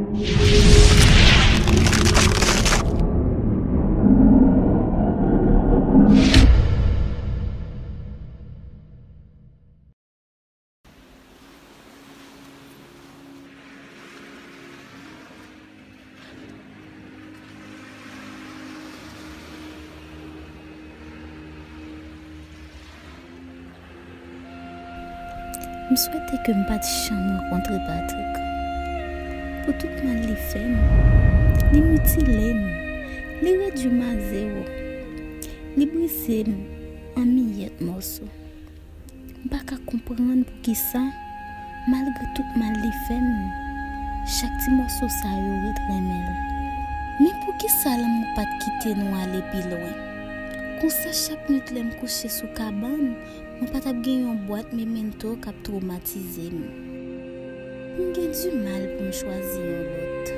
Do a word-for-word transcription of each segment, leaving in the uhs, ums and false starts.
M swete ke m pa t janm rankontre Patrick. Pou tout mal li fè m, li mitile m, li redui m a zewo, li brize m an miyèt mòso. M pa ka konprann poukisa, malgre tout mal li fè m, chak ti mòso sa yo ret renmen l. Men poukisa lanmou pa t kite nou ale pi lwen? Konsa, chak nwit lè m kouche sou kabann, mwen pa t ap gen yon bwat memento k ap twomatize m. M gen dimal pou m chwazi yon lòt.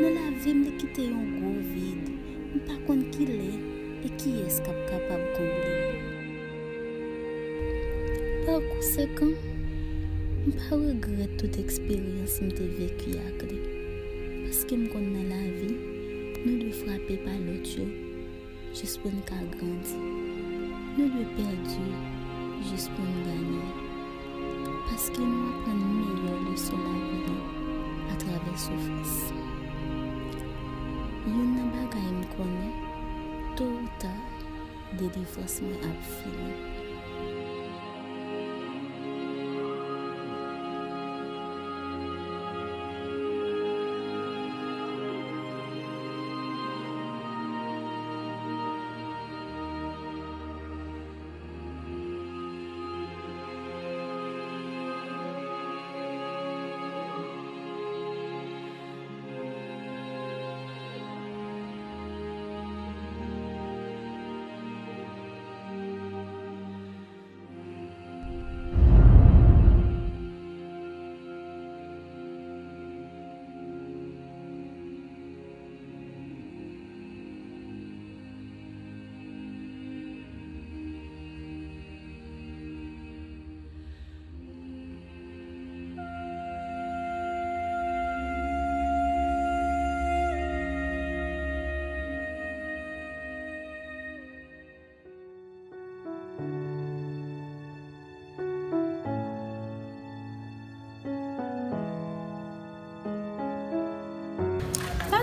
Nan lavi m, li kite yon gwo vid. M pa konn kilè e kiyès k ap kapab konble l. Pa konsekan, m pa regrèt tout eksperyans m te veki ak li, paske m konn nan lavi, nou dwe frape pa lòt yo jis pou n ka grandi. Nou dwe pèdi jis pou n ganye, paske nou aprann meyè leson lavi a atravè soufrans. Youn nan bagay m konnen, to ou ta, delivrans mwen ap fini.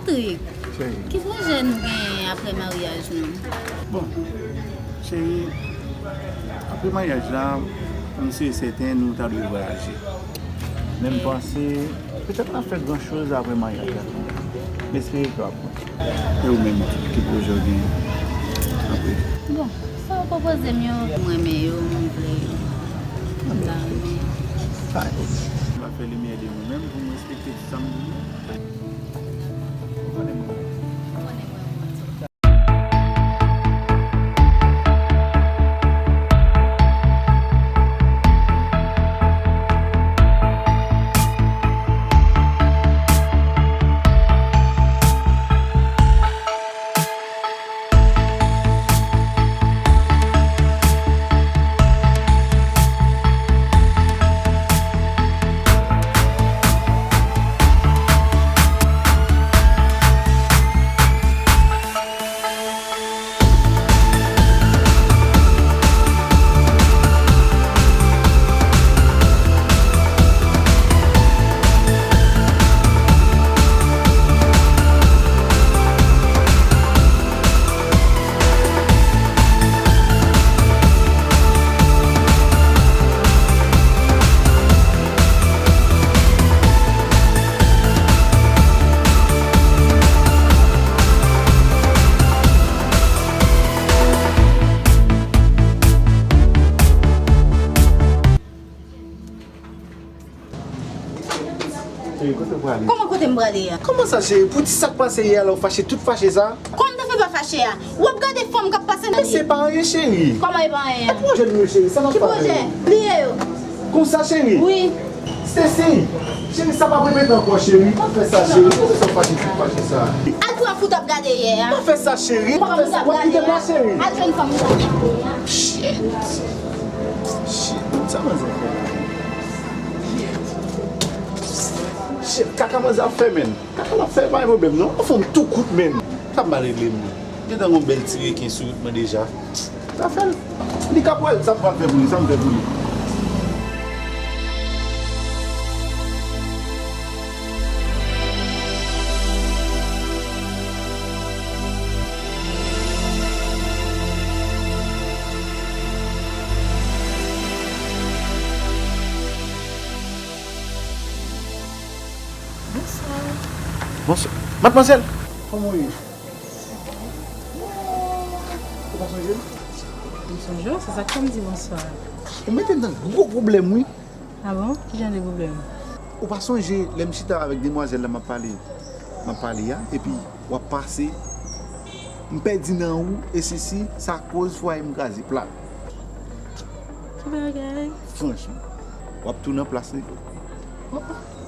Patrick, cheri, ki pwojè nou genyen apre maryaj nou? Bon, cheri, apre maryaj la, m si e sèten nou ta dwe vwayaje. Men m panse, petèt n ap fè gran choz apre maryaj la tou. M espere ke w ap kontan. E ou menm, ki pwojè w genyen apre? Bon, sa w pwopoze m yo, m renmen yo, m vle yo. M ta renmen. Fine. M va fè limyè de mwen menm pou m respekte tout sa m di yo. Ou konnen mwen. Cheri, kote w prale? Kòman kote m prale a? Kòman sa, cheri? Pou ti sa k pase yè a, lè w fache, tout fache sa? Kòman m ta fè pa fache a? W ap gade fanm k ap pase nan... Men se pa anyen, cheri. Kòman e pa anyen? Epi w jwenn mwen, cheri, sa n ap fè? Ki pwojè? Bliye yo. Konsa, cheri? Wi. Stacy, cheri, sa p ap repete ankò, cheri. Pa fè sa, cheri. Poukisa w fache, tout fache sa? Al pran fout ap gade yè a. Pa fè sa, cheri. Pa fè sa. W ap kite mwen, cheri. Al jwenn fanm sa. Shit. Shit. Sa manzè fè la? Shit, kaka manzè ap fè, menn. Kaka l ap fè, pa gen pwoblèm, non. Anfen, m tou kout, menn. Sa m pa regle, menn. Gentan gon bèl ti reken sou wout mwen deja. Sa fè l. Li ka pral, sa m pral fè pou li, sa m fè pou li. Bonswa. Bonswa. Madmwazèl! Kòman w ye? Ou pa sonje m? M sonje w, se sa k fè m di bonswa. Ou mete m nan gwo pwoblèm, wi. A bon? Ki jan de pwoblèm? Ou pa sonje lè m chita avèk demwazèl la m ap pale, m ap pale a, epi w ap pase, m pèdi nan ou, e sesi, sa koz fwaye m kraze plat. Ki bagay? Franchman, w ap tou nan plas li.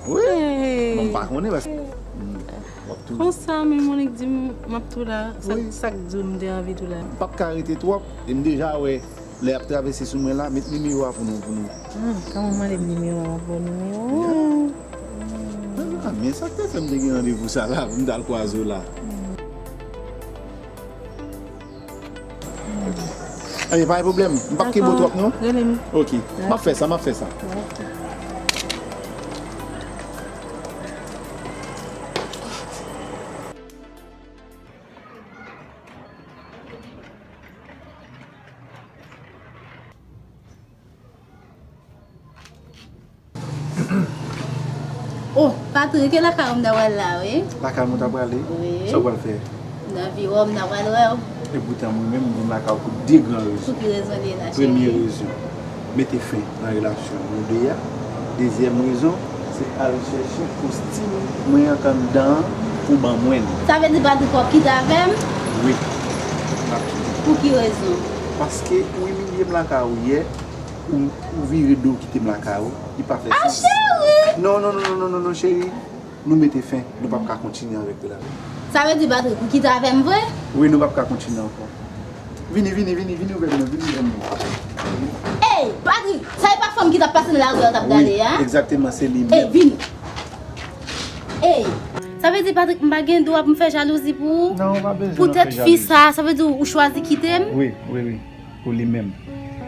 Wi, hey, men m pa konnen paske, mm, w ap tou. Konsa, men Monique di m, m ap tou la. Sa, wi, sa k di w m te anvi tou la? M p ap ka rete twòp, e m deja wè lè y ap travèse sou mwen la, met nimewo a pou nou, pou nou. Ah, kòman w mande m nimewo a, m ap ba w nimewo a? Ah, men sa k te fè m te gen randevou sa la, pou m t al kwaze w la. Ebyen, pa gen pwoblèm. M p ap kenbe w twòp, non? Rele m. Ok. M ap fè sa, m ap fè sa. Ok. Oh, Patrick, e lakay ou m ta pral la, wi. Lakay mwen ta prale? Wi. Sa w pral fè? M nan viwo, m ta pral wè w. E poutan mwen menm, m vin lakay ou pou de gran rezon. Pou ki rezon li ye la, cheri? Premye rezon, mete fen nan relasyon nou de a. Dezyèm rezon, se al chèche kostim mwen an k anndan an pou ban mwen l. Sa vle di Patrick w ap kite avè m? Wi. M ap kite. Pou ki rezon? Paske ou imilye m lakay ou yè, ou, ou vire do kite m lakay ou, li pa fè sans. Ah, cheri! Non, non, non, cheri. Nou mete fen, nou p ap ka kontinye avèk relasyon. Sa vle di Patrick, ou kite avè m vre? Wi, nou p ap ka kontinye ankò. Vini, vini, vini, vini ouvè men, vini ouvè men. Ey, Patrick, sa e pa fanm ki t ap pase nan lari a t ap gade a? Wi, egzakteman, se li menm. Ey, vini. Ey, sa vle di Patrick, m pa gen dwa pou m fè jalouzi pou ou? Non, ou pa bezwen fè jalouzi. Poutèt fi sa, sa vle di ou chwazi kite m? Wi, wi, wi. Pou li menm.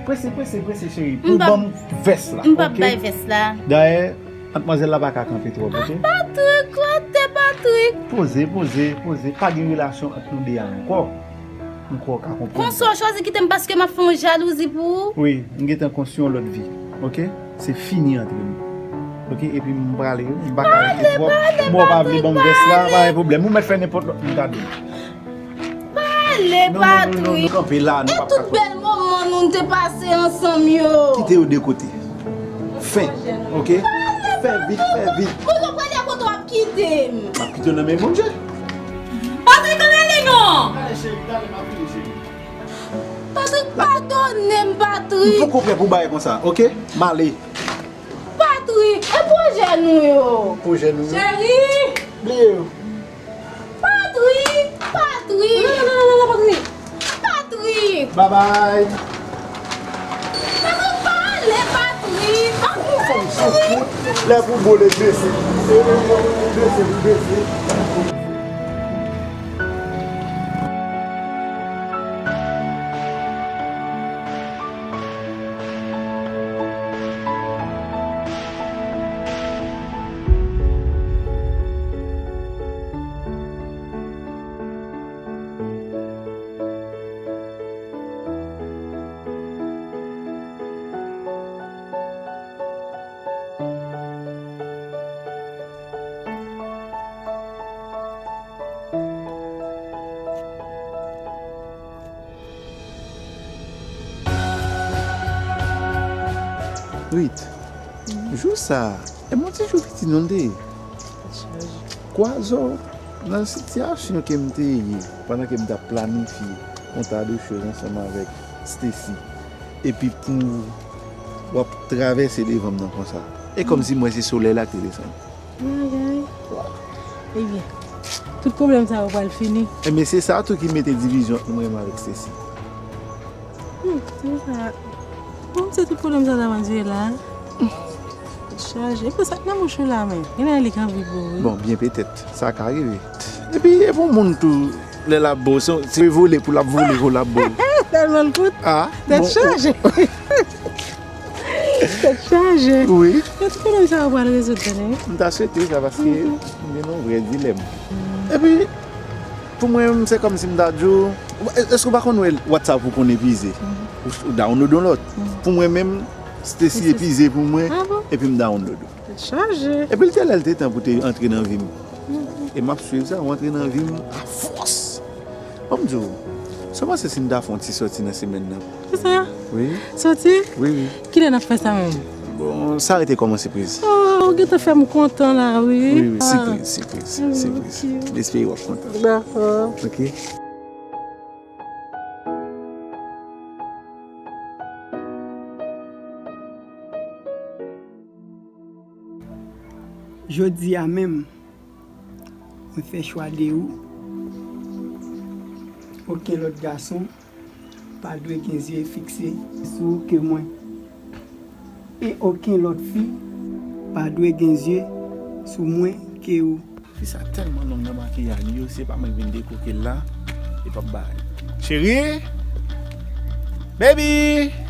Prese, prese, prese, cheri. Pou ban m vès la, ok? M p ap bay vès la. Dayè, madmwazèl la pa ka kanpe twòp, ok? Ah, Patrick, kote Patrick? Poze, poze, poze. Pa gen relasyon ant nou de a ankò. M kwè w ka konprann sa. Konsa w chwazi kite m paske m ap fè yon jalouzi pou ou? Wi, m gentan konstwi yon lòt vi, ok? Se fini ant nou. Ok, epi m prale, wi, m pa ka rete twòp. Bon, w pa vle ban m vès la, pa gen pwoblèm. Ou mèt fè nenpòt lòt moun kado. Pale, Patrick. Non, non, non, non, nou kanpe la, nou p ap ka kontinye. E tout bèl moman nou te pase ansanm yo. Kite yo de kote. Fen, ok? Fè vit, fè vit. Kote w prale a, kote w ap kite m? M ap kite w nan men Bondye. Patrick, ann ale non! Ale, cheri, ale, m ap vini, cheri. Patrick, padone m, Patrick. M poko prè pou bagay konsa, ok? M ale. Patrick, e pwojè nou yo? Pwojè nou yo? Cheri! Bliye yo. Patrick! Patrick! Non, non, non, non, non, Patrick! Patrick! Bye bye! Patrick, pa ale, Patrick! Patrick, pa ale! Lè pou bo le bese. Bese, bese. Rit, jou sa a, e m on ti jou piti non l te ye. Kwazo, nan sitiyasyon ke m te ye, pandan ke m t ap planifye yon ta de choz ansanm avèk Stacy, epi pou w ap travèse devan m nan konsa, e kòmsi m wè se solèy la ki te desann. Ay, ay. Ebyen, tout pwoblèm sa yo pral fini. Ebyen, se sa tou ki mete divizyon ant nou menm avèk Stacy. Hmm, se sa. Bon, se tout pwoblèm sa ta pral dire la. Chaje. Epi sa k nan bouch ou la menm? Genlè li k anvi bo wi. Bon, byen petèt. Sa ka rive. Epi, e pou moun tou, lè l ap bo, se, se vole pou l ap vole, pou l ap bo. Tèlman l kout. Ah, tèt bon, chaje. Tèt chaje. Wi. Yo, tout pwoblèm sa yo pral rezoud, tande. M ta swete sa paske m gen yon vrè dilèm. Epi, pou mwen menm, se kòmsi m ta di w, e-, èske w pa konn wè WhatsApp ou konn epize? Ou, ou download yon lòt. Pou mwen menm, Stacy epize pou mwen, ah bon? Epi m download ou. Tèt chaje. Epi l te lè l te tan pou te antre nan vi m. E m ap swiv sa, ou antre nan vi m afòs. Ban m di w, sa w panse si m ta fè yon ti sòti nan semèn nan? Kisa? Wi. Sòti? Wi, wi. Kilè n ap fè sa menm? Bon, sa rete kòm yon sipriz. Oh, ou gentan fè m kontan la, wi. Wi, wi, ah, sipriz, sipriz, mm, sipriz. Ok. M espere w ap kontan. Dakò. Ok. Jodi a menm, mwen fè chwa de ou. Okenn lòt gason pa dwe gen zye fikse sou ou ke mwen. E okenn lòt fi pa dwe gen zye sou mwen ke ou. Fi sa tèlman long nan makiyaj li yo, si e pa mwen k vin dekoke l la, li p ap bay. Cheri! Baby!